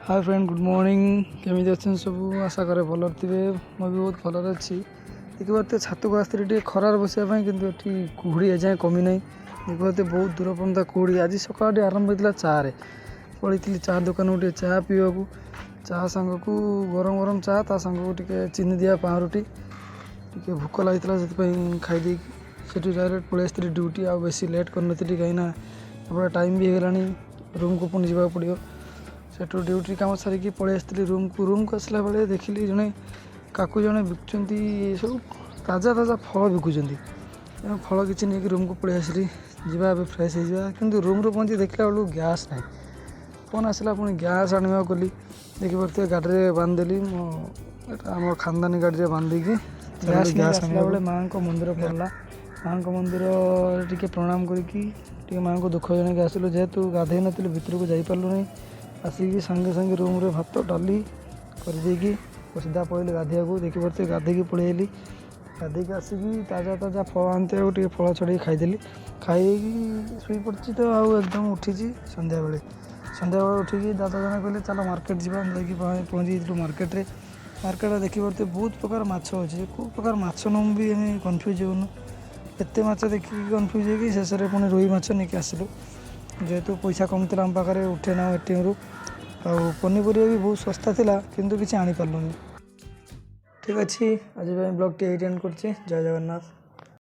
ହାଏ friend, good morning. କେମିତି ଅଛନ୍ତି ସବୁ? ଆଶା କରେ ଭଲରେ ଥିବେ। ମୁଁ ବି ବହୁତ ଭଲରେ ଅଛି। ଦେଖିପାରୁଥିବେ, ଛାତକୁ ଆସିଥିଲି ଟିକେ ଖରାରେ ବସିବା ପାଇଁ, କିନ୍ତୁ ଏଠି କୁହୁଡ଼ି ଏଯାଏଁ କମି ନାହିଁ। ଦେଖିପାରୁଥିବେ, ବହୁତ ଦୂର ପର୍ଯ୍ୟନ୍ତ କୁହୁଡ଼ି। ଆଜି ସକାଳ ଟିକେ ଆରମ୍ଭ ହେଇଥିଲା ଚାରେ। ପଳେଇଥିଲି ଚା ଦୋକାନକୁ ଟିକେ ଚା ପିଇବାକୁ। ଚା ସାଙ୍ଗକୁ ଗରମ ଗରମ ଚା, ତା ସାଙ୍ଗକୁ ଟିକେ ଚିନି ଦିଆ ପାଉଁରୁଟି। ଟିକେ ଭୋକ ଲାଗିଥିଲା, ସେଥିପାଇଁ ଖାଇଦେଇକି ସେଠୁ ଡାଇରେକ୍ଟ ପଳେଇ ଆସିଥିଲି ଡ୍ୟୁଟି। ଆଉ ବେଶୀ ଲେଟ୍ କରିନଥିଲି, କାହିଁକିନା ଏପଟେ ଟାଇମ୍ ବି ହେଇଗଲାଣି, ରୁମ୍କୁ ପୁଣି ଯିବାକୁ ପଡ଼ିବ। ସେଠୁ ଡ୍ୟୁଟି କାମ ସାରିକି ପଳେଇ ଆସିଥିଲି ରୁମ୍କୁ। ରୁମ୍କୁ ଆସିଲା ବେଳେ ଦେଖିଲି ଜଣେ କାକୁ ଜଣେ ବିକୁଛନ୍ତି, ସବୁ ତାଜା ତାଜା ଫଳ ବିକୁଛନ୍ତି। ତେଣୁ ଫଳ କିଛି ନେଇକି ରୁମ୍କୁ ପଳେଇ ଆସିଲି। ଯିବା ଏବେ, ଫ୍ରେଶ୍ ହେଇଯିବା। କିନ୍ତୁ ରୁମ୍ରେ ପହଞ୍ଚି ଦେଖିଲା ବେଳକୁ ଗ୍ୟାସ୍ ନାହିଁ। ଫୋନ୍ ଆସିଲା, ପୁଣି ଗ୍ୟାସ୍ ଆଣିବାକୁ ଗଲି। ଦେଖିପାରୁଥିବେ, ଗାଡ଼ିରେ ବାନ୍ଧିଦେଲି ମୋ, ଏଇଟା ଆମ ଖାନଦାନୀ ଗାଡ଼ିରେ ବାନ୍ଧିକି ଗ୍ୟାସ୍ ଗ୍ୟାସ୍ ଆସିଲା ବେଳେ ମାଆଙ୍କ ମନ୍ଦିର ପଡ଼ିଲା। ମାଆଙ୍କ ମନ୍ଦିରରେ ଟିକେ ପ୍ରଣାମ କରିକି, ଟିକେ ମାଆଙ୍କୁ ଦୁଃଖ ଜଣେଇକି ଆସିଲୁ। ଯେହେତୁ ଗାଧେଇ ନଥିଲୁ, ଭିତରକୁ ଯାଇପାରିଲୁ ନାହିଁ। ଆସିକି ସାଙ୍ଗେ ସାଙ୍ଗେ ରୁମ୍ରେ ଭାତ ଡାଲି କରିଦେଇକି ସିଧା ପଳେଇଲି ଗାଧେଇବାକୁ। ଦେଖିପାରୁଥିବେ, ଗାଧେଇକି ପଳେଇ ଆଇଲି। ଗାଧେଇକି ଆସିକି ତାଜା ତାଜା ଫଳ ଆଣିଥିବାକୁ ଟିକେ ଫଳ ଛଡ଼େଇକି ଖାଇଦେଲି। ଖାଇକି ଶୋଇପଡ଼ିଛି ତ ଆଉ ଏକଦମ ଉଠିଛି ସନ୍ଧ୍ୟାବେଳେ। ସନ୍ଧ୍ୟାବେଳେ ଉଠିକି ଦାଦା ଜଣେ କହିଲେ, ଚାଲ ମାର୍କେଟ ଯିବା। ଆମେ ଯାଇକି ପହଞ୍ଚି ଯାଇଥିଲୁ ମାର୍କେଟରେ। ମାର୍କେଟରେ ଦେଖିପାରୁଥିବେ, ବହୁତ ପ୍ରକାର ମାଛ ଅଛି। କେଉଁ ପ୍ରକାର ମାଛ ନେବୁ ବି ଆମେ କନଫ୍ୟୁଜ୍ ହେଉନୁ। ଏତେ ମାଛ ଦେଖିକି କନଫ୍ୟୁଜ୍ ହେଇକି ଶେଷରେ ପୁଣି ରୋହି ମାଛ ନେଇକି ଆସିଲୁ। ଯେହେତୁ ପଇସା କମ୍ ଥିଲା ଆମ ପାଖରେ, ଉଠେଇ ନାଉ ଏଟିଏମ୍ରୁ। ଆଉ ପନିପରିବା ବି ବହୁତ ଶସ୍ତା ଥିଲା, କିନ୍ତୁ କିଛି ଆଣିପାରିଲୁନି। ଠିକ୍ ଅଛି, ଆଜି ପାଇଁ ବ୍ଲଗ୍ଟି ଏଇଠି ଏଣ୍ଡ କରୁଛି। ଜୟ ଜଗନ୍ନାଥ।